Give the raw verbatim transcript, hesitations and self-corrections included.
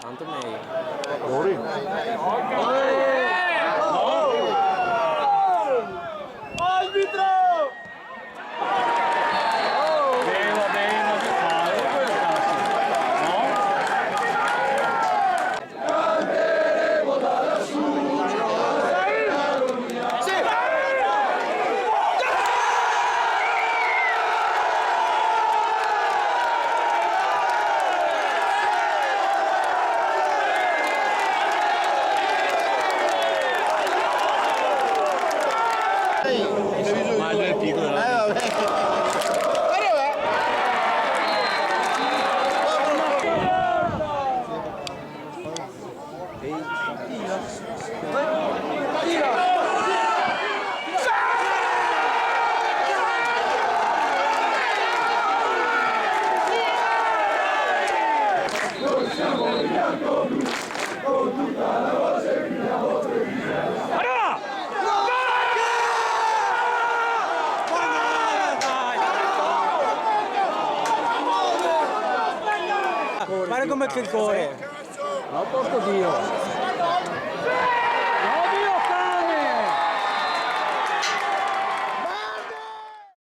Tanto mejo. Lori. Arbitro! Ma lui è piccolo, no? Eh, vabbè. Varda come che el core. No, porco Dio.